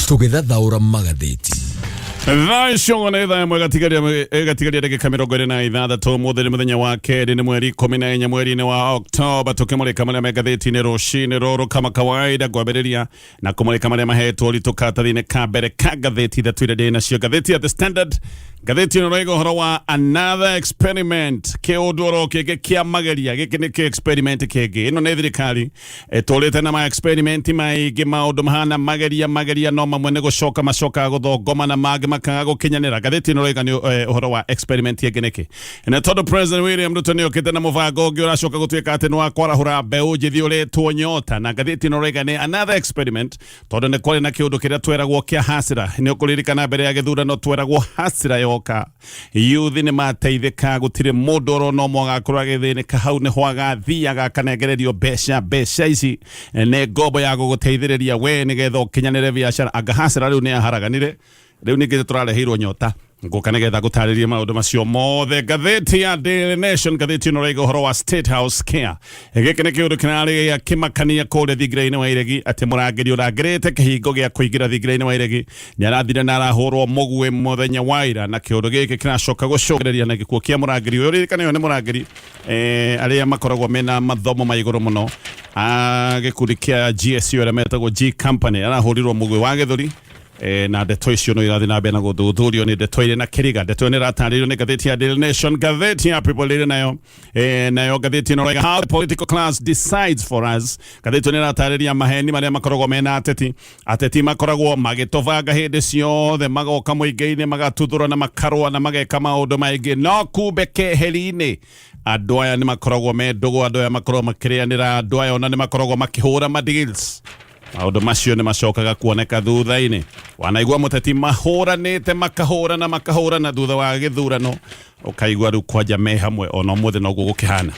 Tũgĩthathaũra magathĩti. Thaa icio nĩ thaa ĩmwe gatigaria ndagĩka 26. Ũmũthĩ nĩ mũthenya wa kerĩ, nĩ mweri 14 mweri-inĩ wa Oktoba, tũkĩmũrĩka marĩa me ngathĩti-inĩ rũcinĩ rũrũ kama kawaida. Ngwambĩrĩria na kũmũrĩka marĩa mahetwo ũritũ karatathi-inĩ ka mbere ka ngathĩti ithatũ iria ndĩ nacio. Ngathĩti ya The Standard, ngathĩti ĩno ĩroiga ũhoro wa another experiment, kĩũndũ oro kĩngĩ kĩa mageria. Gĩkĩ nĩ kĩ experiment kĩngĩ. Ĩno nĩ thirikari ĩtũrĩte na ma experiment maingĩ, maũndũ mahana mageria mageria, no mamwe nĩ gũcoka macokaga gũthongoma na mangĩ makaga gũkinyanĩra. Ngathĩti ĩno ĩroiga nĩ ũhoro wa experiment ĩngĩ nĩkĩ? Na tondũ President William Ruto nĩ okĩte na mũbango ũngĩ ũracoka gũtuĩka atĩ nĩ wa kwarahũra mbeũ njĩthĩ ũretwo Nyota, na ngathĩti ĩno ĩroiga nĩ another experiment, tondũ nĩ kwarĩ na kĩũndũ kĩrĩa tweragwo kĩa hasira. Nĩ ũkũririkana mbere ya gĩthurano tweragwo hasira yoka, youth nĩ mateithĩka, gũtirĩ mũndũ orona ũmwe agakorwo agĩthĩnĩka. Hau nĩho agathiaga akanengererio mbeca. Mbeca ici nĩ ngombo ya gũgũteithĩrĩria we nĩgetha ũkinyanĩre biacara. Anga hasira rĩu nĩ yaharaganire, rĩu ningĩ tũrareheirwo Nyota. Ngũka nĩgetha ngũtarĩrie maũndũ macio mothe. Ngathĩti ya Daily Nation, ngathĩti ĩno ĩraiga ũhoro wa State House Care. Gĩkĩ nĩ kĩũndũ kĩrarĩ gĩa kĩmakania kũrĩa thingira-inĩ wa iregi, atĩ mũrangĩri ũrangĩrĩte kĩhingo gĩa kũingĩra thingira-inĩ wa iregi nĩ arathire na arahũrwo mũguĩ mũthenya wa ira, na kĩũndũ gĩkĩ kĩracoka gũcũngĩrĩria na gĩkuũ kĩa mũrangĩri ũyũ. Ririkana ũyũ nĩ mũrangĩri arĩa makoragwo mena mathomo ma igũrũ mũno a gĩkundi kĩa GSU arĩa metagwo G Company, arahũrirwo mũguĩ wa gĩthũri. Na ndeto icio no irathiĩ na mbere na gũthuthurio, nĩ ndeto irĩ na kĩriga. Ndeto ĩyo nĩ ĩratarĩrio nĩ ngathĩti ya Daily Nation. Ngathĩti ya People Daily nayo, nayo ngathĩti ĩno ĩroiga "How the political class decides for us". Ngathĩti ĩyo nĩ ĩratarĩria maheni marĩa makoragwo mena ateti. Ateti makoragwo magĩtũbanga hĩndĩ ciothe, magoka mũingĩ-inĩ, magatuthũra na makarũa na mageka maũndũ maingĩ, no kumbe keheri-inĩ andũ aya nĩ makoragwo me ndũgũ, andũ aya makoragwo makĩrĩanĩra, andũ aya ona nĩ makoragwo makĩhũra ma deals. Maũndũ macio nĩ macokaga kuoneka thutha-inĩ. Wanaigua mũteti mahũranĩte, makahũrana makahũrana, thutha wa gĩthurano ũkaigua rĩu kwanja me hamwe. Ona ũmũthĩ noguo gũkĩhana.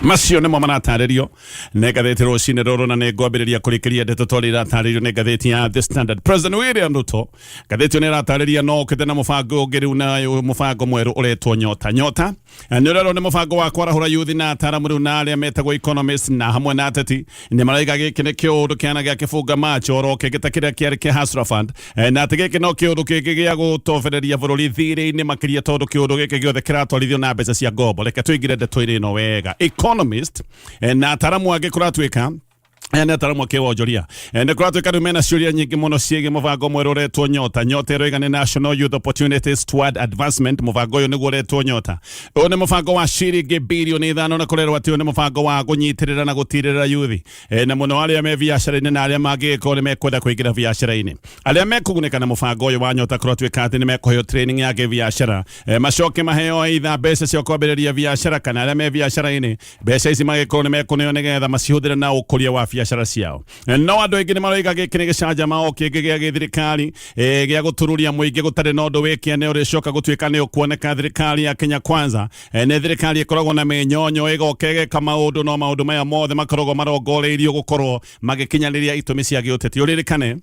Macio nĩmo maratarĩrio nĩ ngathĩti rũcinĩ rũrũ, na nĩ ngwambĩrĩria kũrĩkĩria ndeto tondũ iratarĩrio nĩ ngathĩti ya The Standard. President William Ruto, ngathĩti ĩyo nĩ ĩratarĩria no okĩte na mũbango ũngĩ rĩu, na mũbango mwerũ ũretwo Nyota. Nyota nĩ ũrerwo nĩ mũbango wa kwarahũra yuthi, na ataramu rĩu na arĩa metagwo economists na hamwe na ateti nĩ maraiga gĩkĩ nĩ kĩũndũ kĩana gĩa kĩbunga macho oro kĩngĩ ta kĩrĩa kĩarĩ kĩa Hustler Fund, na atĩ gĩkĩ no kĩũndũ kĩngĩ gĩa gũtobereria bũrũri thirĩ-inĩ makĩria, tondũ kĩũndũ gĩkĩ gĩothe kĩratwarithio na mbeca cia ngombo. Reke tũingĩre ndeto-inĩ ĩno wega. Economist na ataramu angĩ kũratuĩka aya nĩ ataramu a kĩwonjoria. Nĩ kũratuĩka rĩu mena ciũria nyingĩ mũno ciĩgiĩ mũbango mwerũ ũretwo Nyota. Nyota ĩroiga nĩ National Youth Opportunities Toward Advancement. Mũbango ũyũ nĩguo ũretwo Nyota. Ũyũ nĩ mũbango wa ciringi birioni 5, na kũrerwo atĩ ũyũ nĩ mũbango wa kũnyitĩrĩra na gũtirĩrĩra yuthi, na mũno arĩa me biacara-inĩ na arĩa mangĩgĩkorwo nĩ mekwenda kũingĩra biacara-inĩ. Arĩa mekũgunĩka na mũbango ũyũ wa Nyota kũratuĩka atĩ nĩ mekũheo training ya kĩbiacara, macoke maheo either mbeca cia kwambĩrĩria biacara, kana arĩa me biacara-inĩ mbeca ici magĩkorwo nĩ mekũneo nĩgetha macihũthĩre na ũkũria wa biacara ciao. No andũ aingĩ nĩ maroiga gĩkĩ nĩ gĩcanjama o kĩngĩ gĩa gĩthirikari, gĩa gũtururia mũingĩ gũtarĩ na ũndũ wĩkĩane ũrĩcoka gũtuĩka nĩ ũkuoneka. Thirikari ya Kenya Kwanza nĩ thirikari ĩkoragwo na mĩnyonyo, ĩgoka ĩgeka maũndũ, no maũndũ maya mothe makoragwo marongoreirio gũkorwo magĩkinyanĩria itũmi cia gĩũteti. Ũririkane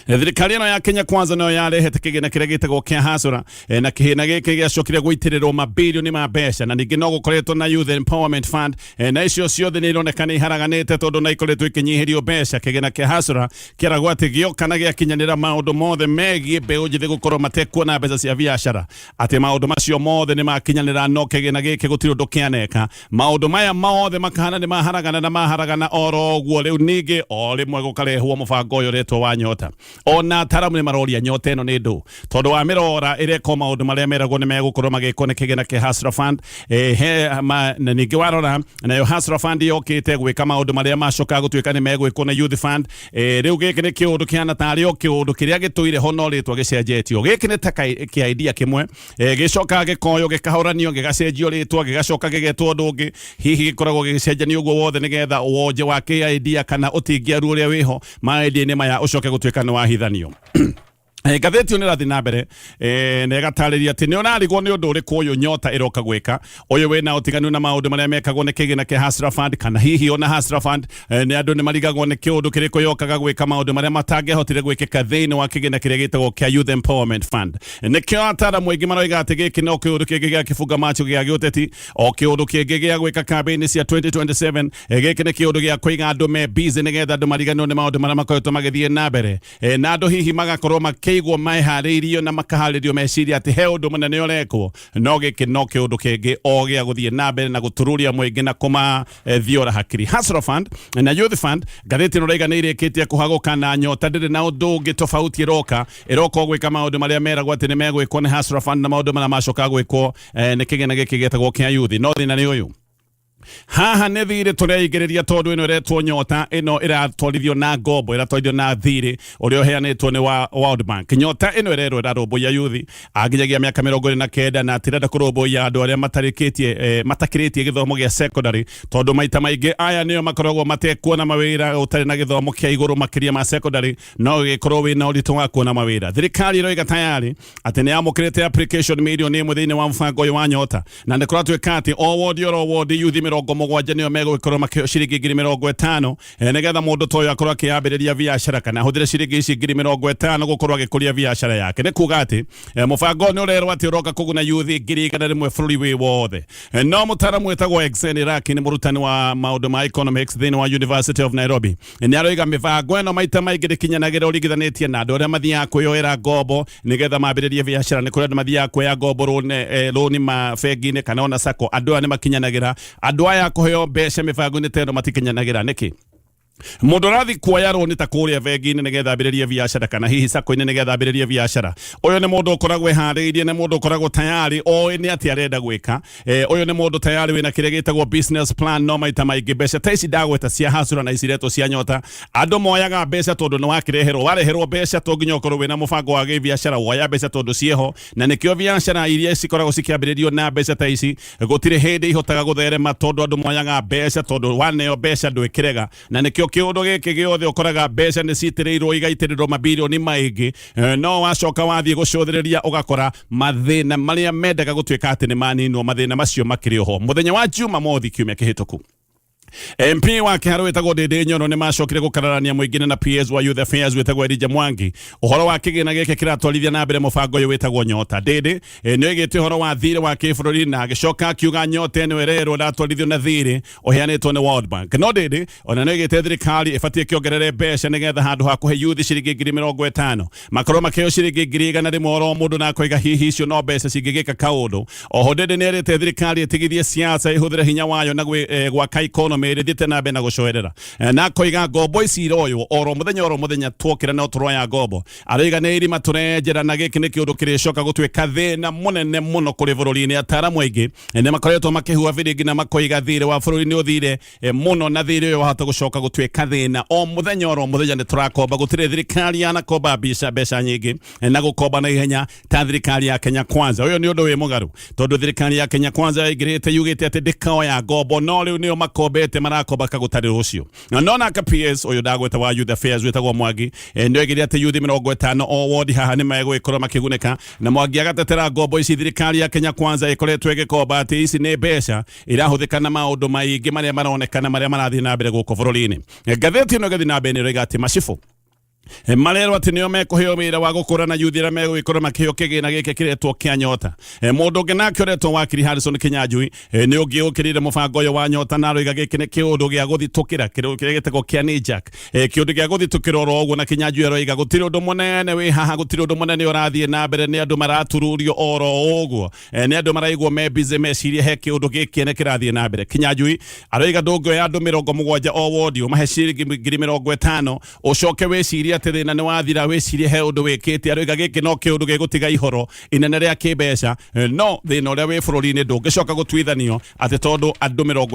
thirikari ĩno ya Kenya Kwanza nayo yarehete kĩgĩna kĩrĩa gĩtagwo kĩa hasura, na kĩgĩna gĩkĩ gĩacokire gũitĩrĩrwo mabirioni ma mbeca, na ningĩ no gũkoretwo na Youth Empowerment Fund, na icio ciothe nĩ ironeka nĩ iharaganĩte tondũ na ikoretwo ikĩnyihĩrio mbeca. Kĩgĩna kĩa hasura kĩragwo atĩ gĩoka na gĩakinyanĩra maũndũ mothe megiĩ mbeũ njĩthĩ gũkorwo matekuona mbeca cia biacara, atĩ maũndũ macio mothe nĩ makinyanĩra, no kĩgĩna gĩkĩ gũtirĩ ũndũ kĩaneka. Maũndũ maya mothe makahana nĩ maharagana na maharagana oro ũguo. Rĩu ningĩ o rĩmwe gũkarehwo mũbango ũyũ ũretwo wa Nyota. Ona ataramu nĩ maroria Nyota ĩno nĩ ndũ, tondũ wa mĩrora ĩreka maũndũ marĩa meragwo nĩ megũkorwo magĩkwo nĩ kĩgĩna kĩa Hustler Fund. He, ma, na ningĩ warora nayo Hustler Fund yokĩte gwĩka maũndũ marĩa macokaga gũtuĩka nĩ megwĩkwo na Youth Fund. Rĩu gĩkĩ nĩ kĩũndũ kĩhana tarĩ o kĩũndũ kĩrĩa gĩtũire ho, no rĩtwa gĩcenjetio. Gĩkĩ nĩ ta kĩa idea kĩmwe, gĩcokaga gĩkoywo, gĩkahoranio, gĩgacenjio rĩtwa, gĩgacoka gĩgetwo ũndũ ũngĩ. Hihi gĩkoragwo gĩgĩcenjanio ũguo wothe nĩgetha wonje wa kĩ idea kana ũtingiaru ũrĩa wĩho ma idea-inĩ maya ũcoke gũtuĩka nĩ wahithanio. Ngathĩti ĩyo nĩ ĩrathiĩ na mbere na ĩgatarĩria atĩ nĩ ũrarigwo nĩ ũndũ ũrĩkũ ũyũ Nyota ĩroka gwĩka. Ũyũ wĩna ũtiganu na maũndũ marĩa mekagwo nĩ kĩgĩna kĩa Hustler Fund, kana hihi ona Hustler Fund nĩ andũ nĩ marigagwo nĩ kĩũndũ kĩrĩkũ yokaga gwĩka maũndũ marĩa matangĩahotire gwĩkĩka thĩinĩ wa kĩgĩna kĩrĩa gĩtagwo kĩa Youth Empowerment Fund. Nĩkĩo ataaramu aingĩ maroiga atĩ gĩkĩ no kĩũndũ kĩngĩ gĩa kĩbunga macho gĩa gĩũteti, o kĩũndũ kĩngĩ gĩa gwĩka kambĩini cia 2027. Gĩkĩ nĩ kĩũndũ gĩa kũiga andũ me busy nĩgetha andũ mariganĩrwo nĩ maũndũ marĩa makoretwo magĩthiĩ na mbere, na andũ hihi magakorwo makĩigwo meharĩirio na makaharĩrio meciria atĩ he ũndũ mũnene ũrekwo. No gĩkĩ no kĩũndũ kĩngĩ o gĩa gũthiĩ na mbere na gũtururia mũingĩ na kũmathiora hakiri. Hustler Fund na Youth Fund, ngathĩti ĩno raiga nĩ irĩkĩtie kũhagũka, na Nyota ndĩrĩ na ũndũ ũngĩ tofauti ĩroka ĩroka o gwĩka maũndũ marĩa meragwo atĩ nĩ megwĩkwo nĩ Hustler Fund na maũndũ marĩa macoka gwĩkwo nĩ kĩgĩna gĩkĩ gĩtagwo kĩa youth. No thĩna nĩ ũyũ haha, nĩ thirĩ tũreingĩrĩria, tondũ ĩno ĩretwo Nyota ĩno ĩratwarithio na ngombo, ĩratwarithio na thirĩ ũrĩa ũheanĩtwo nĩ wa World Bank. Nyota ĩno ĩrerwo ĩrarũmbũiya yuthi anginyagia mĩaka 29, na atirenda kũrũmbũiya andũ arĩa matarĩkĩtie matakĩrĩtie gĩthomo gĩa secondary, tondũ maita maingĩ aya nĩo makoragwo matekuona mawĩra. Ũtarĩ na gĩthomo kĩa igũrũ makĩria ma secondary, no gĩkorwo wĩna ũritũ wa kuona mawĩra. Thirikari ĩroiga tayari atĩ nĩ yamũkĩrĩte application 1 million thĩinĩ wa mũbango ũyũ wa Nyota, na nĩ kũratuĩka atĩ o wodi oro wodi yuthi 70 nĩo megũgĩkorwo makĩheo ciringi 50,000, nĩgetha mũndũ ta ũyũ akorwo akĩambĩrĩria biacara kana ahũthĩre ciringi ici 50,000 gũkorwo agĩkũria biacara yake. Nĩ kuga atĩ mũbango ũyũ nĩ ũrerwo atĩ ũroka kũguna yuthi 100,000 bũrũri wĩ wothe. No mũtaaramu wĩtagwo Exen Iraki, nĩ mũrutani wa maũndũ ma economics thĩinĩ wa University of Nairobi, nĩ aroiga mĩbango ĩno maita maingĩ ndĩkinyanagĩra ũringithanĩtie na andũ arĩa mathiaga kwĩyoera ngombo nĩgetha mambĩrĩrie biacara. Nĩ kũrĩ andũ mathiaga kuoya ngombo, rũni ma bengi-inĩ kana ona sacco. Andũ aya nĩ makinyanagĩra, andũ aya kũheo mbeca mĩbango-inĩ ta ĩno matikinyanagĩra. Nĩkĩ mũndũ ũrathiĩ kuoya rũni ta kũrĩa bengi-inĩ nĩgetha ambĩrĩrie biacara, kana hihi sacco-inĩ nĩgetha ambĩrĩrie biacara? Ũyũ nĩ mũndũ ũkoragwo eharĩirie, nĩ mũndũ ũkoragwo tayari oĩ nĩ atĩ arenda gwĩka. Ũyũ nĩ mũndũ tayari wĩna kĩrĩa gĩtagwo business plan. No maita maingĩ mbeca ta ici ndagweta cia Hustler na ici iretwo cia Nyota, andũ moyaga mbeca tondũ nĩ wakĩreherwo, wareherwo mbeca. To nginya ũkorwo wĩna mũbango wa gĩbiacara, woya mbeca tondũ ciĩho. Na nĩkĩo biacara iria cikoragwo cikĩambĩrĩrio na mbeca ta ici gũtirĩ hĩndĩ ihotaga gũtherema, tondũ andũ moyaga mbeca tondũ waneo mbeca ndwĩkĩrega. Na nĩkĩo kĩũndũ gĩkĩ gĩothe ũkoraga mbeca nĩ citĩrĩirwo, igaitĩrĩrwo mabirioni maingĩ, no wacoka wathiĩ gũcũthĩrĩria ũgakora mathĩna marĩa mendaga gũtuĩka atĩ nĩ maninwo, mathĩna macio makĩrĩ oho. Mũthenya wa Jumamothi kiumia kĩhĩtũku, MP wa Kiharu wĩtagwo Ndindi Nyoro nĩ macokire gũkararania mũingĩ na PS wa Youth Affairs wĩtagwo Elijah Mwangi ũhoro wa kĩgĩna gĩkĩ kĩratwarithia na mbere mũbango ũyũ wĩtagwo Nyota. Ndindi nĩ oigĩte ũhoro wa thirĩ wa kĩbũrũri, na agĩcoka akiuga Nyota ĩno ĩrerwo ndatwarithio na thirĩ ũheanĩtwo nĩ World Bank. No Ndindi ona nĩ oigĩte thirikari ĩbatiĩ ĩkĩongerere mbeca nĩgetha handũ ha kũhe youth ciringi 50,000, makorwo makĩheo ciringi 100,000 oro mũndũ, na akoiga hihi icio no mbeca cingĩgĩka kaũndũ. Oho Ndindi nĩ erĩte thirikari ĩtigithie siasa, ĩhũthĩre hinya wayo na gwaka economy ĩrĩthiĩte na mbere na gũcoerera. Na akoiga ngombo ici iroywo oro mũthenya oro mũthenya, twokĩra no tũroya ngombo. Aroiga nĩ irima tũrenjera, na gĩkĩ nĩ kĩũndũ kĩrĩcoka gũtuĩka thĩna mũnene mũno kũrĩ bũrũri-inĩ. Ataaramu aingĩ nĩ makoretwo makĩhua biringi na makoiga thirĩ wa bũrũri nĩ ũthire mũno, na thirĩ ũyũ wahota gũcoka gũtuĩka thĩna. O mũthenya oro mũthenya nĩ tũrakomba, gũtirĩ thirikari yanakomba mbeca nyingĩ na gũkomba na ihenya ta thirikari ya Kenya Kwanza. Ũyũ nĩ ũndũ wĩ mũgarũ, tondũ thirikari ya Kenya Kwanza yaingĩrĩte yugĩte atĩ ndĩkoya ngombo, no rĩu nĩo makombete, marakomba kagũtarĩ rũciũ. Na no nake PS ũyũ ndagweta wa Youth Affairs wĩtagwo Mwangi nĩ oigire atĩ yuthi 50 o wodi haha nĩ megũgĩkorwo makĩgunĩka. Na Mwangi agatetera ngombo ici thirikari ya Kenya Kwanza ĩkoretwo ĩgĩkomba, atĩ ici nĩ mbeca irahũthĩka na maũndũ maingĩ marĩa maronekana marĩa marathiĩ na mbere gũkũ bũrũri-inĩ. Ngathĩti ĩno ĩgathiĩ na mbere nĩ ĩroiga atĩ macibũ marerwo atĩ nĩo mekũheo wĩra wa gũkũrana yuthi arĩa megũgĩkorwo makĩheo kĩgĩna gĩkĩ kĩretwo kĩa Nyota. Mũndũ ũngĩ nake ũretwo wakiri Harrison Kinyanjui nĩ ũngĩ ũkĩrĩire mũbango ũyũ wa Nyota, na aroiga gĩkĩ nĩ kĩũndũ gĩa gũthitũkĩra kĩrĩa gĩtagwo kĩa knee-jerk, kĩũndũ gĩa gũthitũkĩra oro ũguo. Na Kinyanjui aroiga gũtirĩ ũndũ mũnene wĩ haha, gũtirĩ ũndũ mũnene ũrathiĩ na mbere, nĩ andũ maratururio oro ũguo, nĩ andũ maraigwo me busy mecirie he kĩũndũ gĩkĩene kĩrathiĩ na mbere. Kinyanjui aroiga ndũngĩoya andũ 70 o wodi ũmahe ciringi 50,000, ũcoke wĩcirie atĩ thĩna nĩ wathira, wĩcirie he ũndũ wĩkĩte. Aroiga gĩkĩ no kĩũndũ gĩgũtiga ihoro inene rĩa kĩmbeca, no thĩna ũrĩa wĩ bũrũri-inĩ ndũngĩcoka gũtuithanio atĩ tondũ andũ 70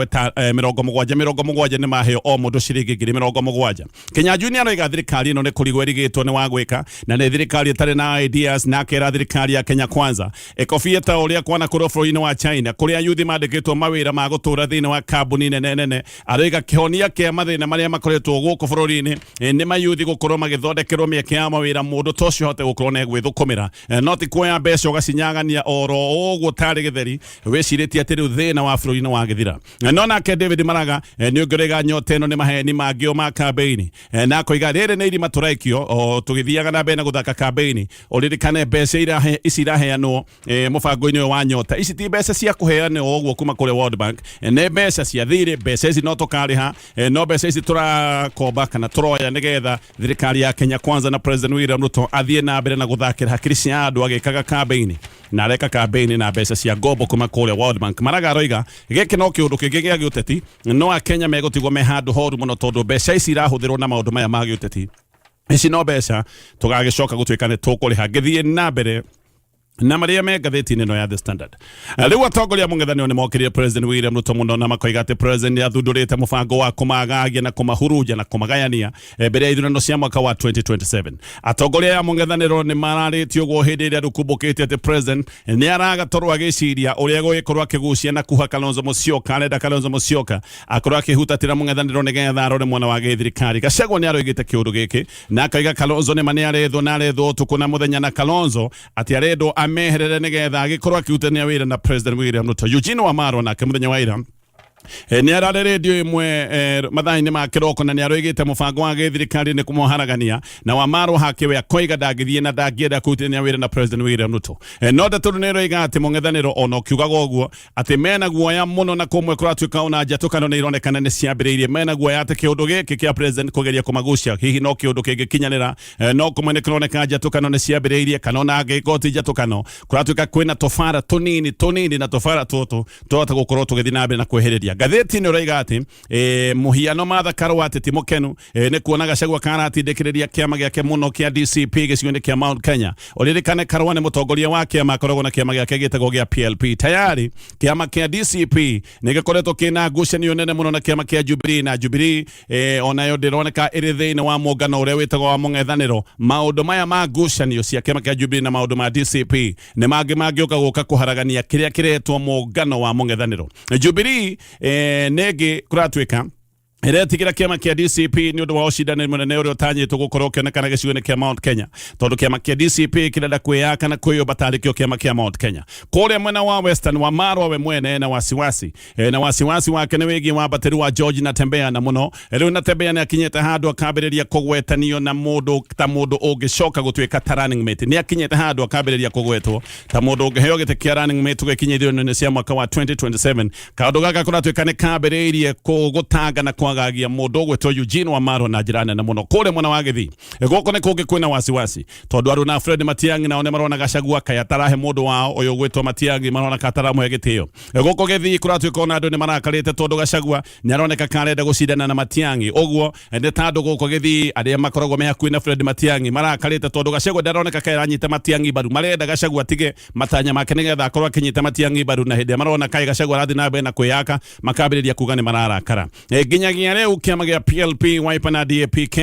70 nĩ maheo o mũndũ ciringi 70,000. Kinyanjui nĩ aroiga thirikari ĩno nĩ kũrigwo ĩrigĩtwo nĩ wa gwĩka, na nĩ thirikari ĩtarĩ na ideas, na akera thirikari ya Kenya Kwanza ĩkobie ta ũrĩa kwanakorwo bũrũri-inĩ wa China, kũrĩa yuthi mandĩkĩtwo mawĩra ma gũtũra thĩinĩ wa kambuni nene nene. Aroiga kĩhonia kĩa mathĩna marĩa makoretwo gũkũ bũrũri-inĩ nĩ mayuthi gũkorwo magĩ Magĩthondekerwo mĩeke ya mawĩra, mũndũ ta ũcio ahote gũkorwo na gwĩthũkũmĩra. No ti kuoya mbeca ũgacinyagania oro ũguo tarĩ gĩtheri, wĩcirĩtie atĩ rĩu thĩna wa bũrũri nĩ wagĩthira. No nake David Maraga nĩ ũngĩ ũraiga nyota ĩno nĩ maheni mangĩ o ma kambĩini, na akoiga rĩrĩ nĩ irima tũraikio o tũgĩthiaga na mbere na gũthaka kambĩini. Ũririkane mbeca ici iraheanwo mũbango-inĩ ũyũ wa nyota, ici ti mbeca cia kũheanwo ũguo kuma kũrĩ World Bank, nĩ mbeca cia thirĩ. Mbeca ici no tũkarĩha, no mbeca ici tũrakomba kana tũroya nĩgetha thirikari ya Kenya Kwanza na President William Ruto athiĩ na mbere na gũthakĩra hakiri cia andũ agĩkaga kambĩini, na areka kambĩini na mbeca cia ngombo kuma kũrĩa World Bank. Maraga aroiga gĩkĩ no kĩũndũ kĩngĩ gĩa gĩũteti, no Akenya megũtigwo me handũ horu mũno tondũ mbeca ici irahũthĩrwo na maũndũ maya ma gĩũteti. Ici no mbeca tũgagĩcoka gũtuĩka nĩ tũkũrĩha. Ngĩthiĩ na mbere na marĩa me ngathĩti-inĩ ĩno ya The Standard, rĩu atongoria a mũng'ethanĩro nĩ mokĩrire President William Ruto mũno na makoiga atĩ President nĩ athundũrĩte mũbango wa kũmagagia na kũmahurunja na kũmagayania mbere ya ithurano cia mwaka wa 2027. Atongoria aya a mũng'ethanĩro nĩ mararĩtie ũguo hĩndĩ ĩrĩa rũkumbũkĩte atĩ President nĩ aragatorwo agĩciria ũrĩa gũgĩkorwo akĩgucia na kuha Kalonzo Musyoka. Arenda Kalonzo Musyoka akorwo akĩhutatĩra mũng'ethanĩro nĩgetha arore mwena wa gĩthirikari. Gachagua nĩ aroigĩte kĩũndũ gĩkĩ na akauga Kalonzo nĩ ma nĩ arethwo na arethwo ũtukũ na mũthenya, na Kalonzo atĩ arendwo ameherere nĩgetha agĩkorwo akĩrutania wĩra na President William Ruto. Eugene Wamalwa nake mũthenya wa ira nĩ ararĩ redio ĩmwe mathaa-inĩ ma kĩroko na nĩ aroigĩte mũbango wa gĩthirikari nĩ kũmũharagania, na Wamalwa hakĩwe akoiga ndangĩthiĩ na ndangĩenda kũrutithania wĩra na President William Ruto. No ndeto nĩ ĩroiga atĩ mũng'ethanĩro ona ũkiugaga ũguo atĩ mena guoya mũno, na kũmwe kũratuĩka ona njatũkano nĩ ironekana nĩ ciambĩrĩirie. Mena guoya atĩ kĩũndũ gĩkĩ kĩa President kũgeria kũmagucia hihi no kĩũndũ kĩngĩkinyanĩra. No kũmwe nĩ kũroneka njatũkano nĩ ciambĩrĩirie, kana ona angĩkorwo ti njatũkano, kũratuĩka kwĩna tũbara tũnini tũnini, na tũbara tũtũ twahota gũkorwo tũgĩthiĩ na mbere na kwĩhĩrĩria. Ngathĩti ĩno ĩroiga atĩ mũhiano Martha Karua atĩ ti mũkenu nĩ kuona Gachagua karatindĩkĩrĩria kĩama gĩake mũno kĩa DCP gĩcigo-inĩ kĩa Mount Kenya. Ũririkane Karua nĩ mũtongoria wa kĩama, akoragwo na kĩama gĩake gĩtagwo gĩa PLP. Tayari kĩama kĩa DCP nĩ gĩkoretwo kĩna ngucanio nene mũno na kĩama kĩa Jubilee, na Jubilee onayo ndĩroneka ĩrĩ thĩinĩ wa mũngano ũrĩa wĩtagwo wa mũng'ethanĩro. Maũndũ maya ma ngucanio cia kĩama kĩa Jubilee na maũndũ ma DCP nĩ mangĩ mangĩũka gũka kũharagania kĩrĩa kĩretwo mũngano wa mũng'ethanĩro. Jubilee nĩ ĩngĩ kũratuĩka ĩretigĩra kĩama kĩa DCP nĩ ũndũ wa ũcindani mũnene ũrĩa ũtanyĩtwo gũkorwo ũkĩonekana gĩcigo-inĩ kĩa Mount Kenya, tondũ kĩama kĩa DCP kĩrenda kwĩyaka na kwĩyũmba tarĩ kĩo kĩama kĩa Mount Kenya. Kũrĩa mwena wa Western, wa Marwa we mwene na wasiwasi, na wasiwasi wake nĩ wĩgiĩ wambatĩru wa George Natembeya, na mũno rĩu Natembeya nĩ akinyĩte handũ akambĩrĩria kũgwetanio na mũndũ ta mũndũ ũngĩcoka gũtuĩka ta running mate. Nĩ akinyĩte handũ akambĩrĩria kũgwetwo ta mũndũ ũngĩheo gĩtĩ kĩa running mate gũgĩkinya ithurano-inĩ cia mwaka wa 2027. Kaũndũ gaka kũratuĩka nĩ kambĩrĩirie gũtanga na kwagagia mũndũ ũgwĩtwo Eugene Wamalwa na njĩra nene mũno. Kũrĩa mwena wa Gĩthii gũkũ nĩ kũngĩ kwĩna wasiwasi, tondũ Aruna Fred Matiang'i nao nĩ marona Gachagua kaĩ atarahe mũndũ wao ũyũ ũgwĩtwo Matiang'i, marona ka ataramũhe gĩtĩo. Gũkũ Gĩthii kũratuĩka ona andũ nĩ marakarĩte tondũ Gachagua nĩ aroneka karenda gũcindana na Matiang'i. Ũguo nĩ ta andũ gũkũ Gĩthii arĩa makoragwo me hakuhĩ na Fred Matiang'i marakarĩte tondũ Gachagua ndaroneka kaĩ aranyita Matiang'i mbaru. Marenda Gachagua atige matanya make nĩgetha akorwo akĩnyita Matiang'i mbaru, na hĩndĩ ĩrĩa marona kaĩ Gachagua arathiĩ na mbere na kwĩyaka, makambĩrĩria kuga nĩ mararakara. Nginyagia rĩu kĩama gĩa PLP, Wiper na DAPK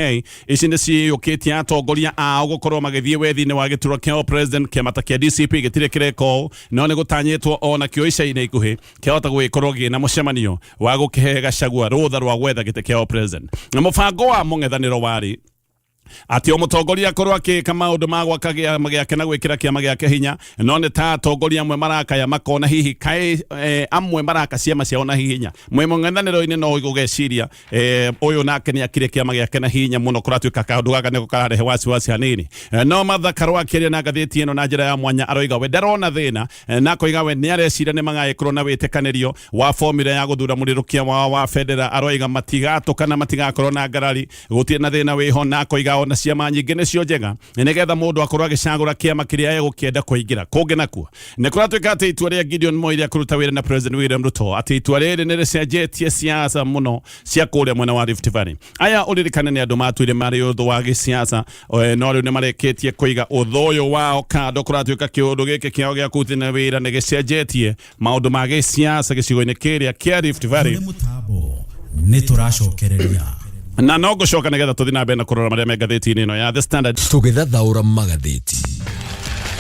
ici nĩ ciyũkĩtie atongoria ao gũkorwo magĩthiĩ wethi-inĩ wa gĩturwa kĩa president. Kĩama ta kĩa DCP gĩtirĩ kĩreka ũũ, no nĩ gũtanyĩtwo ona kĩo ica-inĩ ikuhĩ kĩahota gũgĩkorwo gĩna mũcemanio wa gũkĩhe Gachagua rũtha rwa gwetha gĩtĩ kĩa president. Na mũbango wa mũng'ethanĩro warĩ atĩ o mũtongoria akorwo akĩka maũndũ ma gwaka kĩama gĩake na gwĩkĩra kĩama gĩake hinya, no nĩ ta atongoria amwe marakaya makona hihi kaĩ amwe maraka ciama ciao na hinya mwĩ mũng'ethanĩro-inĩ, no gũgeciria ũyũ nake nĩ akire kĩama gĩake na hinya mũno. Kũratuĩka kaũndũ gaka nĩko kararehe wasiwasi hanini. No Martha Karua akĩaria na ngathĩti ĩno na njĩra ya mwanya aroiga we ndarona thĩna, na akoiga we nĩ areciria nĩ magagĩkorwo na wĩtĩkanĩrio wa formula ya gũthura mũrĩrũkia wao wa bendera. Aroiga matigatũkana, matigakorwo na ngarari, gũtirĩ na thĩna wĩho, na akoiga ona ciama nyingĩ nĩcio njega nĩgetha mũndũ akorwo agĩcagũra kĩama kĩrĩa egũkĩenda kũingĩra. Kũngĩ nakuo nĩ kũratuĩka atĩ itua rĩa Gideon Moi rĩa kũruta wĩra na President William Ruto, atĩ itua rĩrĩ nĩ rĩcenjetie siasa mũno cia kũrĩa mwena wa Rift Valley. Aya ũririkane nĩ andũ matuire marĩ ũthũ wa gĩsiasa, no rĩu nĩ marĩkĩtie kũiga ũthũ ũyũ wao kando. Kũratuĩka kĩũndũ gĩkĩ kĩao gĩa kũrutithania wĩra nĩ gĩcenjetie maũndũ ma gĩsiasa gĩcigo-inĩ kĩrĩa kĩa Rift Valley. Kũrĩ mũtambo nĩ tũracokereria. Na no ngũcoka nĩgetha tũthiĩ na mbere na kũrora marĩa me ngathĩti-inĩ ĩno ya The Standard. Tũgĩthathaũra magathĩti.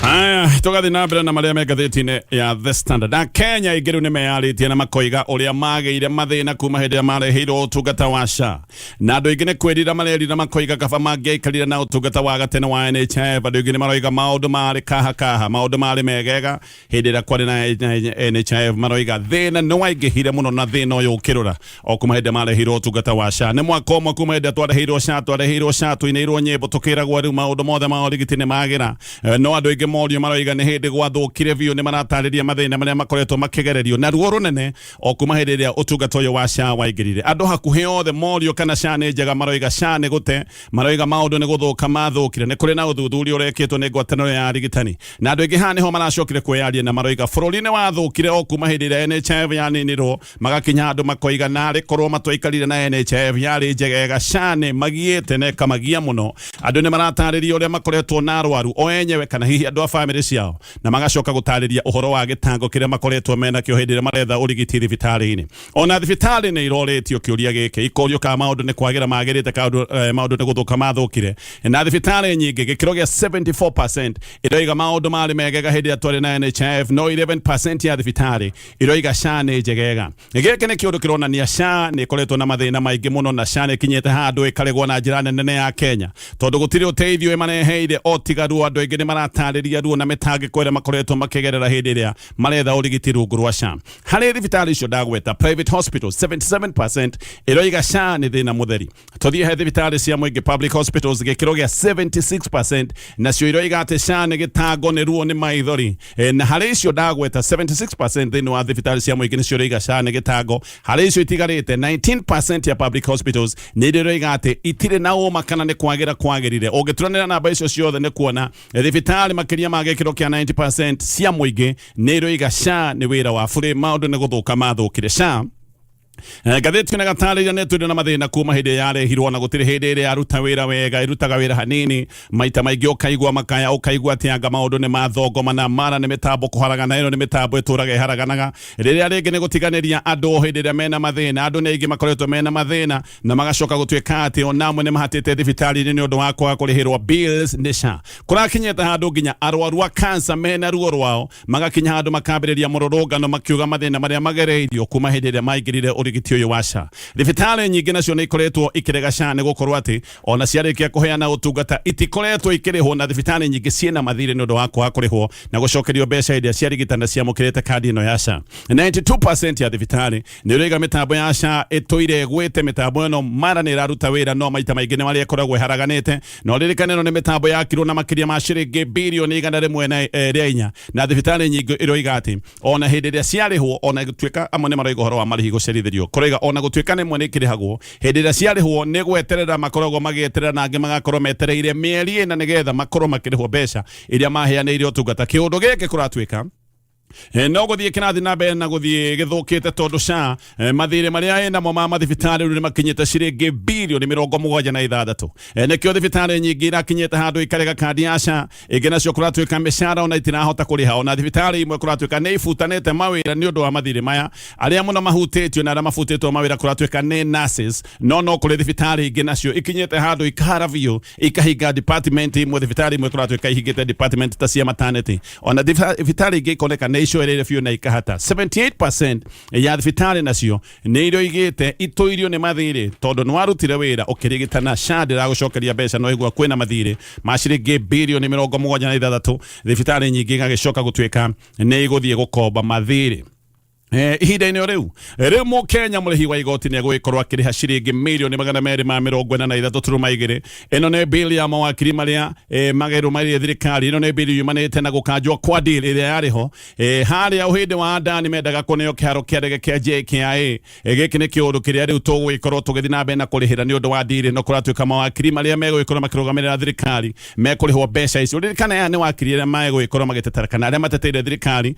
Haya, tũgathiĩ na mbere na marĩa me ngathĩti-inĩ ya The Standard. Na Kenya aingĩ rĩu nĩ meyarĩtie na makoiga ũrĩa magĩire mathĩna kuma hĩndĩ ĩrĩa mareheirwo ũtungata wa SHA. Na andũ aingĩ nĩ kwĩrira marerira makoiga kaba mangĩaikarire na ũtungata wa gatene wa NHIF. Andũ aingĩ nĩ maroiga maũndũ marĩ kaha kaha, maũndũ marĩ megega hĩndĩ ĩrĩa kwarĩ na NHIF. Maroiga thĩna nĩ waingĩhire mũno na thĩna ũyũ ũkĩrũra o kuma hĩndĩ mareheirwo ũtungata wa SHA. Nĩ mwaka ũmwe kuma hĩndĩ ĩrĩa twareheirwo SHA, twareheirwo SHA tũinĩirwo nyĩmbo tũkĩragwo rĩu maũndũ mothe ma ũrigiti nĩ magĩra. No andũ aingĩ morio maroiga nĩ hĩndĩ gwathũkire biũ, nĩ maratarĩria mathĩna marĩa makoretwo makĩgererio na ruo rũnene o kuma hĩndĩ ĩrĩa ũtungata ũyũ wa SHA waingĩrire. Andũ hakuhĩ othe morio kana SHA nĩ njega maroiga SHA nĩ gũte, maroiga maũndũ nĩ gũthũka mathũkire. Nĩ kũrĩ na ũthuthuria ũrekĩtwo nĩ ngwatanĩro ya arigitani na andũ aingĩ haha nĩho maracokire kwĩyaria na maroiga bũrũri nĩ wathũkire o kuma hĩndĩ ĩrĩa NHIF yaninirwo, magakinya handũ makoiga narĩ korwo matwaikarire na NHIF yarĩ njegega. SHA nĩ magiĩte na ĩkamagia mũno. Andũ nĩ maratarĩria ũrĩa makoretwo na arwaru o enyewe kana hihi andũ a bamĩrĩ ciao, na magacoka gũtarĩria ũhoro wa gĩtango kĩrĩa makoretwo menakĩo hĩndĩ ĩrĩa maretha ũrigiti thibitarĩ-inĩ. Ona thibitarĩ nĩ irorĩtio kĩũria gĩkĩ, ikorio kana maũndũ nĩ kwagĩra magĩrĩte kana maũndũ nĩ gũthũka mathũkire. Na thibitarĩ nyingĩ gĩkĩro gĩa 74% ĩroiga maũndũ marĩ megega hĩndĩ ĩrĩa twarĩ na NHIF, no 11% ya thibitarĩ iroiga SHA nĩ njegega. Gĩkĩ nĩ kĩũndũ kĩronania SHA nĩ ĩkoretwo na mathĩna maingĩ mũno, na SHA nĩ ĩkinyĩte handũ ĩkaregwo na njĩra nene ya Kenya, tondũ gũtirĩ ũteithio ĩmareheire o tiga ruo. Andũ aingĩ nĩ maratarĩria ruo na mĩtangĩko ĩrĩa makoretwo makĩgerera hĩndĩ ĩrĩa maretha ũrigiti rungu rwa SHA. Harĩ thibitarĩ icio ndagweta, private hospitals 77% ĩroiga SHA nĩ thĩna mũtheri. Tũthiĩ he thibitarĩ cia mũingĩ, public hospitals, gĩkĩro gĩa 76% nacio iroiga atĩ SHA nĩ gĩtango, nĩ ruo, nĩ maithori. Na harĩ icio ndagweta, 76% thĩinĩ wa thibitarĩ cia mũingĩ nĩcio iroiga SHA nĩ gĩtango. Harĩ icio itigarĩte, 19% ya public hospitals nĩ iria iroiga atĩ itirĩ na ũma kana nĩ kwagĩra kwagĩrire. Ũngĩturanĩra namba icio ciothe nĩ kuona thibitarĩ makĩria ma gĩkĩro kĩa 90% cia mũingĩ nĩ iroiga SHA nĩ wĩra wa bũrĩ, maũndũ nĩ gũthũka mathũkire. SHA, ngathĩti ona gatarĩria nĩ tũrĩ na mathĩna kuma hĩndĩ yarehirwo, na gũtirĩ hĩndĩ ĩrĩa yaruta wĩra wega, ĩrutaga wĩra hanini. Maita maingĩ ũkaigua makaya, ũkaigua atĩ anga maũndũ nĩ mathongomana, mara nĩ mĩtambo kũharagana, ĩno nĩ mĩtambo ĩtũraga ĩharaganaga. Rĩrĩa rĩngĩ nĩ gũtiganĩria andũ hĩndĩ ĩrĩa mena mathĩna. Andũ nĩ aingĩ makoretwo mena mathĩna na magacoka gũtuĩka atĩ ona amwe nĩ mahatĩte thibitarĩ-inĩ nĩ ũndũ wa kwaga kũrĩhĩrwo bills nĩ SHA. Kũrakinyĩte handũ nginya arwaru a cancer mena ruo rwao magakinya handũ makambĩrĩria mũrũrũngano makiuga mathĩna marĩa magereirio kuma hĩndĩ ĩrĩa maingĩrire ũrigiti ũyũ wa SHA. Thibitarĩ nyingĩ nacio nĩ ikoretwo ikĩrega SHA nĩ gũkorwo atĩ ona ciarĩkia kũheana ũtungata itikoretwo ikĩrĩhwo, na thibitarĩ nyingĩ ciĩna mathirĩ nĩ ũndũ wa kwaga kũrĩhwo na gũcokerio mbeca hĩndĩ ĩrĩa ciarigitana ciamũkĩrĩte kandi ĩno ya SHA. 92% ya thibitarĩ nĩ ũraiga mĩtambo ya SHA ĩtũire ĩgwĩte. Mĩtambo ĩno mara nĩ ĩraruta wĩra, no maita maingĩ nĩ marĩa ĩkoragwo ĩharaganĩte. Na ũririkane ĩno nĩ mĩtambo yakirwo na makĩria ma ciringi birioni 104, na thibitarĩ nyingĩ iroiga atĩ ona hĩndĩ ĩrĩa ciarĩhwo, ona gũtuĩka amwe nĩ maroiga ũhoro wa marĩhi gũcerithĩrio, kũroiga ona gũtuĩka nĩmwe nĩ ikĩrĩhagwo, hĩndĩ ĩrĩa ciarĩhwo nĩ gweterera makoragwo magĩeterera, na angĩ magakorwo metereire mĩeri 4 nĩgetha makorwo makĩrĩhwo mbeca iria maheanĩire ũtungata. Kĩũndũ gĩkĩ kũratuĩka no gũthiĩ kĩrathiĩ na mbere na gũthiĩ gĩthũkĩte, tondũ SHA mathirĩ marĩa ĩnamo ma mathibitarĩ rĩu nĩ makinyĩte ciringi birioni 76. Nĩkĩo thibitarĩ nyingĩ irakinyĩte handũ ikarega kandi ya SHA. Ĩngĩ nacio kũratuĩka mĩcara ona itirahota kũrĩha. Ona thibitarĩ imwe kũratuĩka nĩ ibutanĩte mawĩra nĩ ũndũ wa mathirĩ maya. Arĩa mũno mahutĩtio na arĩa mabutĩtwo mawĩra kũratuĩka nĩ nurses, no kũrĩ thibitarĩ ingĩ nacio ikinyĩte handũ ikahara biũ, ikahinga department imwe. Thibitarĩ imwe kũratuĩka ihingĩte department ta cia maternity, ona thibitarĩ ingĩ ikoneka nĩ icoereire biũ na ikahata. 78% ya thibitarĩ nacio nĩ iroigĩte itũirio nĩ mathirĩ, tondũ nĩ warutire wĩra ũkĩrigitana, SHA ndĩragũcokeria mbeca, no igua kwĩna mathirĩ ma ciringi birioni 76. Thibitarĩ nyingĩ igagĩcoka gũtuĩka nĩ igũthiĩ gũkomba mathirĩ. Ihinda-inĩ o rĩu rĩu mũkenya mũrĩhi wa igoti nĩ egũgĩkorwo akĩrĩha ciringi mirioni 243.2. Ĩno nĩ bill ya mawakiri marĩa magerũmĩrĩire thirikari. Ĩno nĩ bill yumanĩte na gũkanjwo kwa deal ĩrĩa yarĩ ho harĩa ũhĩndĩ wa Adani mendaga kũneo kĩharo kĩa ndege kĩa JKIA. Gĩkĩ nĩ kĩũndũ kĩrĩa rĩu tũgũgĩkorwo tũgĩthiĩ na mbere na kũrĩhĩra nĩ ũndũ wa deal ĩno. Kũratuĩka mawakiri marĩa megũgĩkorwo makĩrũgamĩrĩra thirikari mekũrĩhwo mbeca icio. Ririkana aya nĩ wakiri arĩa megũgĩkorwo magĩtetera kana arĩa mateteire thirikari,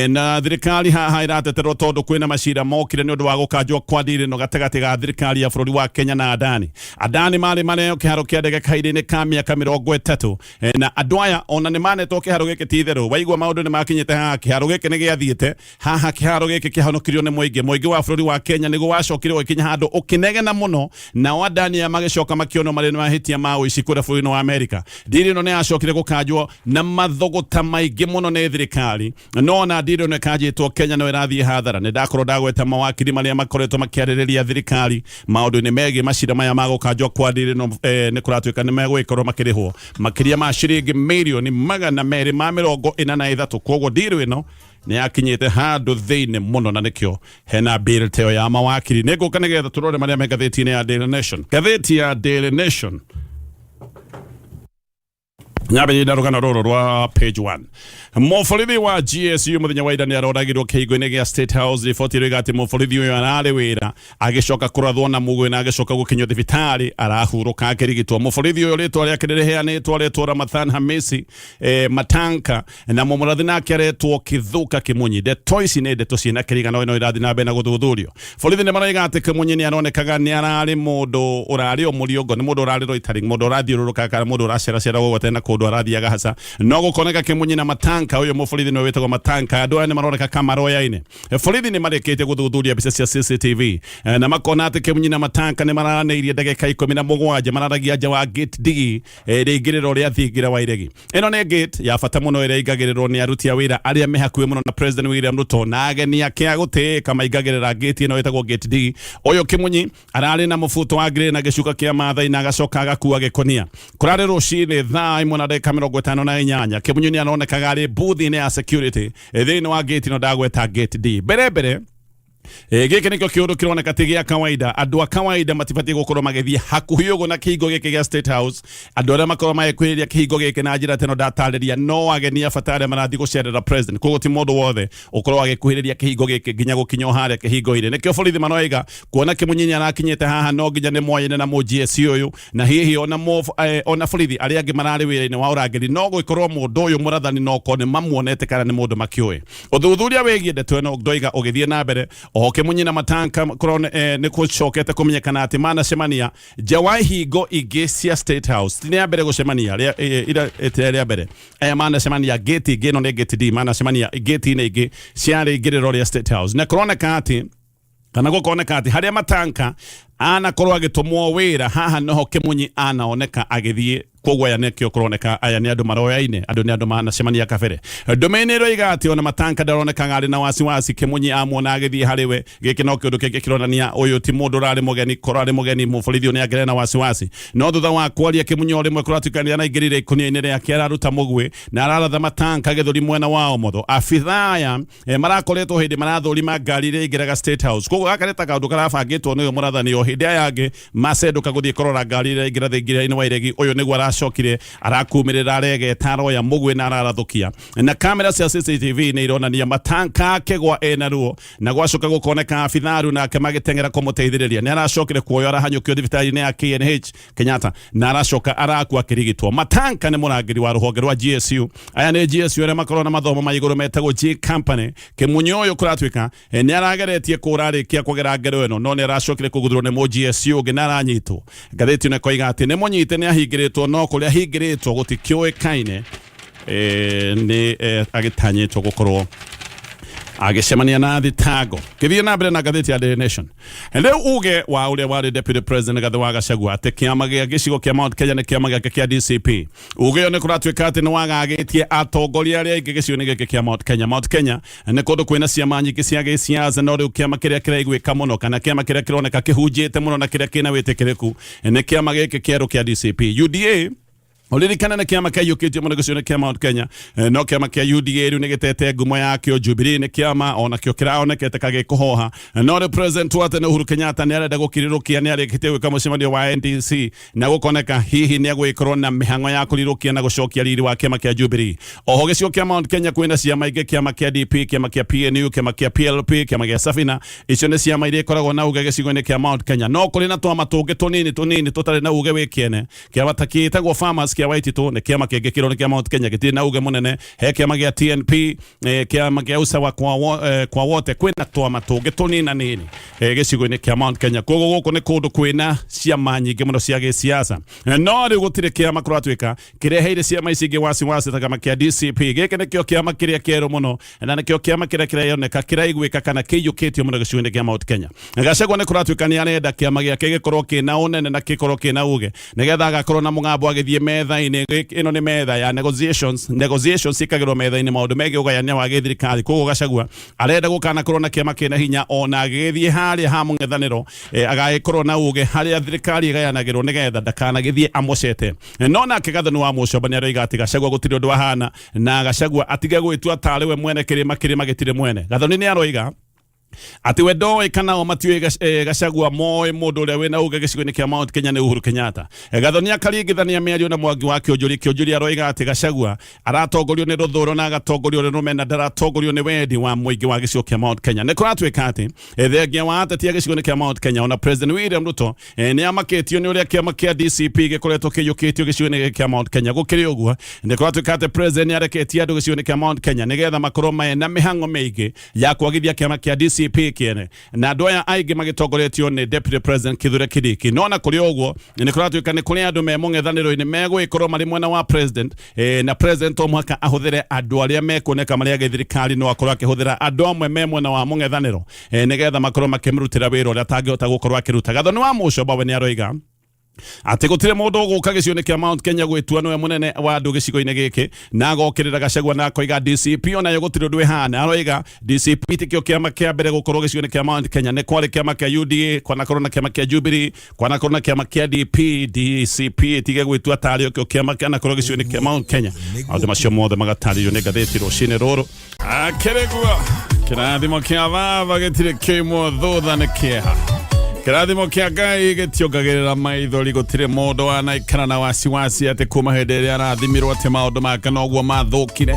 na thirikari haha ĩratetera gweterwo tondu kwina macira mokire ni undu wa gukanjwo kwa ndiri no gatagati ga thirikari ya bururi wa Kenya na Adani. Adani mari mareo kiharo kia ndege kahinda-inĩ ka miaka 30 na andu aya ona nĩ manetwo kiharo gĩkĩ ti itherũ. Waigua maũndũ nĩ makinyĩte haha, kiharo gĩkĩ nĩ gĩathiĩte haha, kiharo gĩkĩ kĩhonokirio nĩ mũingĩ. Mũingĩ wa bũrũri wa Kenya nĩguo wacokire ũgĩkinya handũ ũkĩnegena mũno, nao Adani aya magĩcoka makĩonwo marĩ na mahĩtia ma ũici kũrĩa bũrũri-inĩ wa Amerika. Ndiri ĩno nĩ yacokire gũkanjwo na mathũgũta maingĩ mũno nĩ thirikari, no ona ndiri ĩno ĩkanjĩtwo Kenya no ĩrathiĩ hathara. Nĩ ndakorwo ndagweta mawakiri marĩa makoretwo makĩarĩrĩria thirikari maũndũ-inĩ megiĩ macira maya ma gũkanjwo kwa ndiri ĩno, nĩ kũratuĩka nĩ megũgĩkorwo makĩrĩhwo makĩria ma ciringi mirioni 243. Koguo ndiri ĩno nĩ yakinyĩte handũ thĩinĩ mũno, na nĩkĩo hena bill teo ya mawakiri. Nĩ ngũka nĩgetha tũrore marĩa me ngathĩti-inĩ ya Daily Nation. Ngathĩti ya Daily Nation nyambĩrĩria na rũgano rũrũ rwa page 1. Mũborithi wa GSU mũthenya wa ira nĩ aroragirwo kĩhingo-inĩ gĩa State House. Riboti ĩroiga atĩ mũborithi ũyũ ararĩ wĩra agĩcoka kũrathwo na mũgwĩ na agĩcoka gũkinyio thibitarĩ arahurũka akĩrigitwo. Mũborithi ũyũ rĩtwa rĩake rĩrĩheanĩtwo rĩtwo Ramadhan Hamisi Matanka, na mũmũrathi nake aretwo Kithuka Kimunyi. Ndeto ici nĩ ndeto ciĩna kĩrigano ĩno ĩrathiĩ na mbere na gũthuthurio. Borithi nĩ maroiga atĩ Kimunyi nĩ aronekaga nĩ ararĩ mũndũ ũrarĩ o mũriongo, nĩ mũndũ ũrarĩ loitering, mũndũ ũrathiũrũrũka kana mũndũ ũraceracera gũgwete na kũndũ arathiaga haca. No gũkoneka Kimunyi na Matanka, ũyũ mũborithi nĩwe wĩtagwo Matanka, andũ aya nĩ maroneka kamaroyaine. Borithi nĩ marĩkĩtie gũthuthuria mbica cia CCTV na makona atĩ Kimunyi na Matanka nĩ mararanĩirie ndagĩka 17 mararagia nja wa gate D rĩingĩrĩro rĩa thingira wa Iregi. Ĩno nĩ gate ya bata mũno ĩrĩa ĩingagĩrĩrwo nĩ aruti a wĩra arĩa me hakuhĩ mũno na President William Ruto na ageni ake a gũtĩĩka maingagĩrĩra gate ĩno ĩtagwo gate D. Ũyũ Kimunyi ararĩ na mũbuto wa grey na gĩcuka kĩa Maathai na agacoka agakua gĩkonia. Kũrarĩ rũcinĩ thaa 1:58. Kimunyi nĩ aronekaga arĩ booth-inĩ ya security thĩinĩ wa gate ĩno ndagweta gate D. Mbere mbere gĩkĩ nĩkĩo kĩũndũ kĩroneka ti gĩa kawaida. Andũ a kawaida matibatiĩ gũkorwo magĩthiĩ hakuhĩ ũguo na kĩhingo gĩkĩ gĩa State House. Andũ arĩa makorwo magĩkuhĩrĩria kĩhingo gĩkĩ na njĩra teno ndatarĩria no ageni a bata arĩa marathiĩ gũcerera president. Koguo ti mũndũ wothe ũkorwo agĩkuhĩrĩria kĩhingo gĩkĩ nginya gũkinya o harĩa kĩhingo-inĩ. Nĩkĩo borithi maroiga kuona Kimunyi nĩ arakinyĩte haha no nginya nĩ moyaine na mũ GSU ũyũ, na hihi ona ona borithi arĩa angĩ mararĩ wĩra-inĩ wa ũrangĩri no gũgĩkorwo mũndũ ũyũ mũrathani no korwo nĩ mamuonete kana nĩ mũndũ makĩũĩ. Ũthuthuria wĩgiĩ ndeto ĩno ndoiga ũgĩthiĩ na mbere. Oho Kimunyi na Matanka nĩ gũcokete kũmenyekana atĩ manacemania nja wa ihingo ingĩ cia State House. Ti rĩa mbere gũcemania, rĩa mbere aya manacemania gate ingĩ, ĩno nĩ gate D, manacemania gate-inĩ ingĩ cia rĩingĩrĩro rĩa State House, na kũroneka atĩ kana gũkoneka atĩ harĩa Matanka anakorwo agĩtũmwo wĩra haha noho Kimunyi anaoneka agĩthiĩ. Koguo aya nĩkĩo kũroneka aya nĩ andũ maroyaine, andũ nĩ andũ manacemania kabere. Ndũmĩrĩri ĩroiga atĩ ona Matanka ndaronekaga arĩ na wasiwasi Kimunyi amuona agĩthiĩ harĩ we. Gĩkĩ no kĩũndũ kĩngĩ kĩronania ũyũ ti mũndũ ũrarĩ mũgeni, korwo arĩ mũgeni mũborithi ũyũ nĩ angĩarĩ na wasiwasi. No thutha wa kwaria Kimunyi o rĩmwe kũratuĩka nĩ araingĩrire ikũnia-inĩ rĩake araruta mũguĩ na araratha Matanka gĩthũri mwena wa ũmotho. Abithaa aya marakoretwo hĩndĩ marathũrima ngari iria ingĩraga State House. Koguo gaka nĩ ta kaũndũ karabangĩtwo nĩ ũyũ mũrathani. O hĩndĩ aya angĩ macendũka gũthiĩ kũrora ngari iria ingĩra thingira-inĩ wa Iregi, ũyũ nĩguo aracokire arakumĩrĩra aregeta aroya mũguĩ na ararathũkia. Na kamera cia CCTV nĩ ironania Matanka akĩgwa ena ruo, na gwacoka gũkoneka abitharu nake magĩteng'era kũmũteithĩrĩria. Nĩ aracokire kuoywo arahanyũkio thibitarĩ-inĩ ya KNH Kenyatta na aracoka arakua akĩrigitwo. Matanka nĩ mũrangĩri wa rũhonge rwa GSU. Aya nĩ GSU arĩa makoragwo na mathomo ma igũrũ metagwo G Company. Kimunyi ũyũ kũratuĩka nĩ arageretie kũra arĩkia kũgera ngero ĩno, no nĩ aracokire kũguthũrwo nĩ mũ GSU ũngĩ na aranyitwo. Ngathĩti ĩno ĩkoiga atĩ nĩ mũnyite, nĩ ahingĩrĩtwo, no kũrĩa ahingĩrĩtwo gũtikĩũĩkaine. Nĩ agĩtanyĩtwo gũkorwo agĩcemania na thitango. Gĩthiĩ na mbere na ngathĩti ya Daily Nation. Rĩu uge wa ũrĩa warĩ deputy president Rigathĩ wa Gachagua atĩ kĩama gĩa gĩcigo kĩa Mount Kenya nĩ kĩama gĩake kĩa DCP. Uge ũyũ nĩ kũratuĩka atĩ nĩ wagagĩtie atongoria arĩa aingĩ gĩcigo-inĩ gĩkĩ kĩa Mount Kenya. Mount Kenya nĩ kũndũ kwĩna ciama nyingĩ cia gĩsiasa, no rĩu kĩama kĩrĩa kĩraiguĩka mũno kana kĩama kĩrĩa kĩroneka kĩhunjĩte mũno na kĩrĩa kĩna wĩtĩkĩrĩku nĩ kĩama gĩkĩ kĩerũ kĩa DCP. UDA ũririkane nĩ kĩama kĩaiyũkĩtio mũno gĩcigo-inĩ kĩa Mount Kenya, no kĩama kĩa UDA rĩu nĩ gĩtete ngumo yakĩo. Jubilee nĩ kĩama onakĩo kĩraonekete ka gĩkũhoha, no rĩu president wa tene Uhuru Kenyatta nĩ arenda gũkirirũkia, nĩ arĩkĩtie gwĩka mũcemanio wa NDC na gũkoneka hihi nĩ egũgĩkorwo na mĩhang'o ya kũrirũkia na gũcokia riri wa kĩama kĩa Jubilee. Oho gĩcigo kĩa Mount Kenya kwĩna ciama ingĩ, kĩama kĩa DP, kĩama kĩa PNU, kĩama kĩa PLP, kĩama kĩa Safina. Icio nĩ ciama iria ikoragwo na uge gĩcigo-inĩ kĩa Mount Kenya, no kũrĩ na twama tũngĩ tũnini tũnini tũtarĩ na uge wĩ kĩene. Kĩama ta kĩtagwo Farmers kĩa Waititu nĩ kĩama kĩngĩ kĩrwo nĩ kĩa Mount Kenya gĩtirĩ na uge mũnene. He kĩama gĩa TNP, kĩama kĩa usawa kwa, kwa wote, kwĩna twama tũngĩ tũnina nini gĩcigo-inĩ kĩa Mount Kenya. Koguo gũkũ nĩ kũndũ kwĩna ciama nyingĩ mũno cia gĩsiasa, no rĩu gũtirĩ kĩama kũratuĩka kĩreheire ciama ici ingĩ wasiwasi ta kĩama kĩa DCP. Gĩkĩ nĩkĩo kĩama kĩrĩa kĩerũ mũno na nĩkĩo kĩama kĩrĩa kĩreyoneka kĩraiguĩka kana kĩiyũkĩtio mũno gĩcigo-inĩ kĩa Mount Kenya. Gachagua nĩ kũratuĩka nĩ arenda kĩama gĩake gĩkorwo kĩna ũnene na gĩkorwo kĩna uge nĩgetha agakorwo na mũgambo agĩthiĩ metha-inĩ. Ĩno nĩ metha ya negotiations. Negotiations ciĩkagĩrwo metha-inĩ maũndũ megiĩ ũgayania wa gĩthirikari. Koguo Gachagua arenda gũkanakorwo na kĩama kĩna hinya ona agĩgĩthiĩ harĩa ha mũng'ethanĩro, agagĩkorwo na uge harĩa thirikari ĩgayanagĩrwo nĩgetha ndakanagĩthiĩ amocete. No nake Gathoni wa Mũcomba nĩ aroiga atĩ Gachagua gũtirĩ ũndũ ahana na Gachagua atige gwĩtua tarĩ we mwene kĩrĩma, kĩrĩma gĩtirĩ mwene. Gathoni nĩ aroiga atĩ we ndoĩ kana o matiũĩ Gachagua moĩ mũndũ ũrĩa wĩna uge gĩcigo-inĩ kĩa Mount Kenya nĩ Uhuru Kenyatta. Gathoni akaringithania mĩario na Mwangi wa Kĩũnjũri. Kĩũnjũri aroiga atĩ Gachagua aratongorio nĩ rũthũro na agatongorio nĩ rũmena, ndaratongorio nĩ wendi wa mũingĩ wa gĩcigo kĩa Mount Kenya. Nĩ kũratuĩka atĩ thengia wa ateti a gĩcigo-inĩ kĩa Mount Kenya, ona President William Ruto nĩ amakĩtio nĩ ũrĩa kĩama kĩa DCP gĩkoretwo kĩiyũkĩtio gĩcigo-inĩ gĩkĩ kĩa Mount Kenya. Gũkĩrĩ ũguo, nĩ kũratuĩka atĩ President nĩ areketie andũ gĩcigo-inĩ kĩa Mount Kenya nĩgetha makorwo mena mĩhang'o mĩingĩ ya kwagithia kĩama kĩa DCP kĩene, na andũ aya aingĩ magĩtongoretio nĩ Deputy President Kithure Kindiki. No na kũrĩ ũguo, nĩ kũratuĩka nĩ kũrĩ andũ me mũng'ethanĩro-inĩ megũgĩkorwo marĩ mwena wa president, na president to mũhaka ahũthĩre andũ arĩa mekuoneka marĩ a gĩthirikari, no akorwo akĩhũthĩra andũ amwe me mwena wa mũng'ethanĩro, nĩgetha makorwo makĩmũrutĩra wĩra ũrĩa atangĩhota gũkorwo akĩruta. Gathoni wa Mũcomba we nĩ aroiga atĩ gũtirĩ mũndũ ũgũka gĩcigo-inĩ kĩa Mount Kenya gwĩtua nĩwe mũnene wa andũ gĩcigo-inĩ gĩkĩ, na agokĩrĩra Gachagua na akoiga DCP onayo gũtirĩ ũndũ ĩhana. Aroiga DCP tikĩo kĩama kĩa mbere gũkorwo gĩcigo-inĩ kĩa Mount Kenya, nĩ kwarĩ kĩama kĩa UDA, kwanakorwo na kĩama kĩa Jubilee, kwanakorwo na kĩama kĩa DP. DCP ĩtige gwĩtua tarĩ kĩo kĩama kĩanakorwo gĩcigo-inĩ kĩa Mount Kenya. Maũndũ macio mothe magatarĩrio nĩ ngathĩti rũcinĩ rũrũ. Akĩrĩguo kĩrathimo kĩa baba gĩtirĩ kĩimwo thutha nĩ kĩeha. Kĩrathimo kĩa Ngai gĩtiongagĩrĩra maithori. Gũtirĩ mũndũ wanaikara na wasiwasi atĩ kuma hĩndĩ ĩrĩa arathimirwo atĩ maũndũ make noguo mathũkire.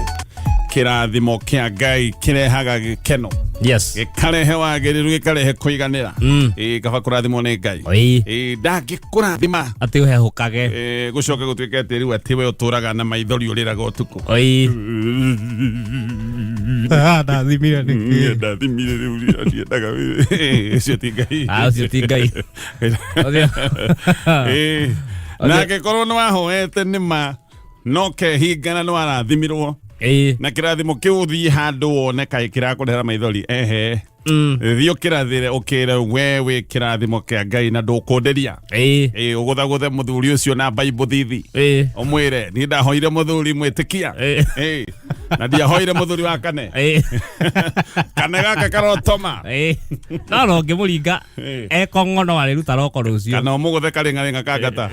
Kĩrathimo kĩa Ngai kĩrehaga gĩkeno, gĩkarehe wagĩrĩru, gĩkarehe kũiganĩra. Ĩĩ, kaba kũrathimwo nĩ Ngai. Ĩĩ, ndangĩkũrathima atĩ ũhehũkage. Ĩĩ, gũcoke gũtuĩke atĩ rĩu atĩ we ũtũraga na maithori, ũrĩraga ũtukũ. Ndathimire nĩkĩ? Ndathimire rĩu ndiendaga. Ũcio ti Ngai. Ah, ũcio ti Ngai. Ĩĩ. Na angĩkorwo nĩ wahoete nĩ ma no kehingana nĩ warathimirwo na kĩrathimo kĩu, ũthiĩ handũ wone kaĩ kĩrakũrehera maithori, ehe, thiĩ ũkĩrathĩre, ũkĩre we wĩ kĩrathimo kĩa Ngai na ndũkũndĩria. Ĩĩ, ũgũthagũthe mũthuri ũcio na baibũ thithi, ũmwĩre niĩ ndahoire mũthuri mwĩtĩkia. Ĩĩ, na ndiahoire mũthuri wa kane. Kane gaka karotoma. No no ngĩmũringa ekong'o no arĩruta roko rũciũ. Kana ũmũgũthe karĩng'arĩng'a kangata.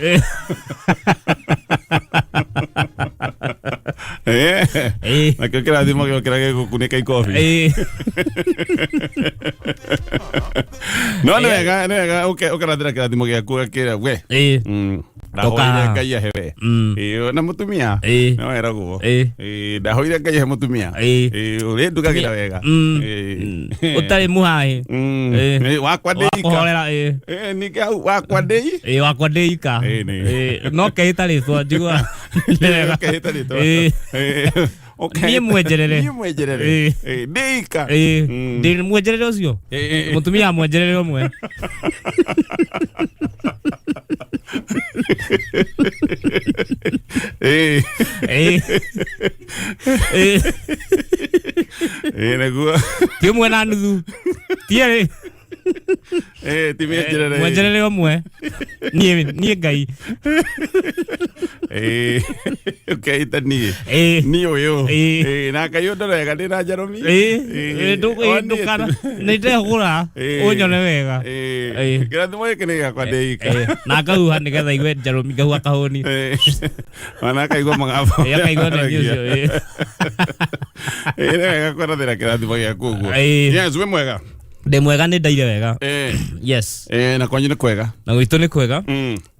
Nakĩo kĩrathimo gĩokĩra gĩgũkunĩka ikobi. No nĩ wega, nĩ wega ũkĩrathĩra kĩrathimo gĩaku ũgakĩra we ndahoire Ngai ahe we. Ĩĩ, na mũtumia no eragwo. Ĩĩ, ndahoire Ngai ahe mũtumia. Ĩĩ, ũrĩ ndugagĩra wega. Ĩĩ. Ũtarĩ mũhaĩ. Ĩĩ, wakwa ndĩ ika. Wakũhorera ĩĩ. Ĩĩ, ningĩ hau wakwa ndĩ Ĩĩ, wakwa ndĩ ika. Ĩĩ, nĩ. Ĩĩ, no kehĩta rĩtwa njigua nĩ wega. Ũkehĩta rĩtwa. Ĩĩ. Ĩĩ, ũkehĩta- Niĩ mwenjerere. Niĩ mwenjerere. Ĩĩ. Ĩĩ, ndĩ ika. Ĩĩ, ndĩ mwenjerere ũcio. Ĩĩ. Mũtumia mwenjerere ũmwe. Ĩĩ. Ĩĩ. Ĩĩ. Ĩĩ, nĩguo. Ti ũmwe na nuthu, ti erĩ. Ĩĩ, ti mĩenjerere. Mwenjerere ũmwe niĩ Ngai. Ĩĩ, ũkehĩta niĩ. Ĩĩ. Niĩ ũyũ. Ĩĩ. Ĩĩ, na Ngai ũndorega ndĩ na njarũmi. Ĩĩ. Ĩĩ. Ĩĩ, O niĩ ndũkana tu. nĩ ndehũra Ĩĩ. ũnyone wega. Ĩĩ. Ĩĩ. Kĩrathimo gĩkĩ nĩ gĩakwa ndĩ ika. Ĩĩ, na ngahuha nĩgetha igue njarũmi, ngahuha kahũni. Ĩĩ. Ona akaigua mũgambo. Ĩĩ, akaigua nĩ niĩ ũcio, ĩĩ. Ĩĩ, nĩ wega kwĩrathĩra kĩrathimo gĩaku ũguo. Ĩĩ. Yes, wĩ mwega. Ndĩ mwega, nĩ ndaire wega. Ĩĩ. Yes. Ĩĩ, na kwanyu nĩ kwega? Na gwitũ nĩ kwega.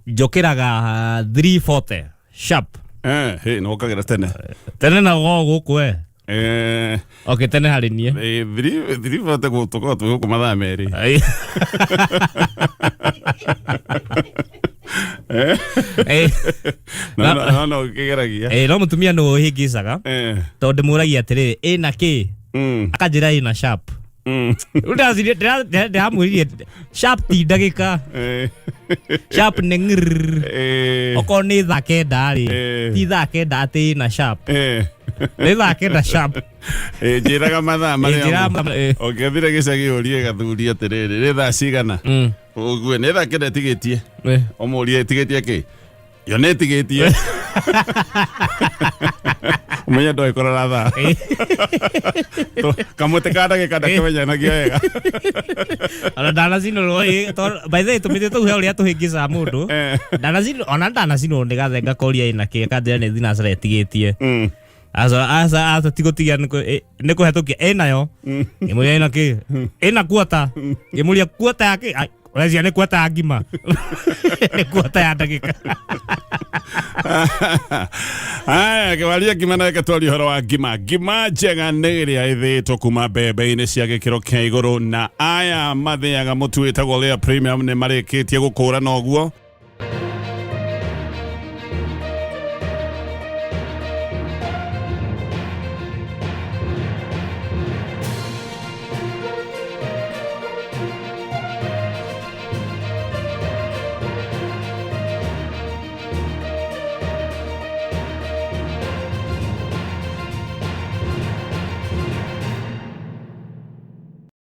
Njũkĩraga 3:40 sharp. Hĩ, nĩ wokagĩra tene. Tene na go gũkũ we. Okay, tene harĩ niĩ. Three forty tũkoragwo twĩ gũkũ mathaa merĩ. Eh, No, no, no, no, ũkĩgeragia. eh, no mũtumia nĩ ũhĩngĩcaga Eh, tondũ ndĩmũragia atĩrĩrĩ, ĩna kĩ? Akanjĩra ĩna sharp. Rĩu ndĩramwĩrire sharp ti ndagĩka. Sharp nĩ ng'rrr. Okorwo nĩ thaa 9 rĩ, ti thaa 9 atĩ ĩna sharp. Nĩ thaa 9 sharp. Eh, njĩraga mathaa marĩa Njĩraga ũngĩthire gĩcagi ũrie gathuri atĩrĩrĩ, nĩ thaa cigana? Ũgue nĩ thaa 9 ĩtigĩtie. Ũmũrie ĩtigĩtie kĩ? Yo nĩ ĩtigĩtie. Ũmenye ndoĩ kũrora thaa. Kamũtĩ ka ndagĩka ndakĩmenyanagia wega. Ona ndanacinũrwo ĩ, by the way tũmĩtĩ tũu he ũrĩa tũhĩngĩcaga mũndũ. Ndanacinũrwo, ona ndanacinũrwo nĩ gathe ngakoria ĩna kĩ, akanjĩra nĩ thinacara ĩtigĩtie. Aca aca aca tigũtigia nĩ kũhetũkia ĩnayo. Ngĩmũria ĩna kĩ? Ĩna kuota. Ngĩmũria kuota ya kĩ? Ai, ũreciria nĩ kuota ya ngima. Nĩ kuota ya ndagĩka. Aya, kĩwaria ngima na reke twarie ũhoro wa ngima. Ngima njega nĩ ĩrĩa ĩthĩĩtwo kuma mbembe-inĩ cia gĩkĩro kĩa igũrũ, na aya mathĩaga mũtu wĩtagwo Lea Premium nĩ marĩkĩtie gũkũrana ũguo.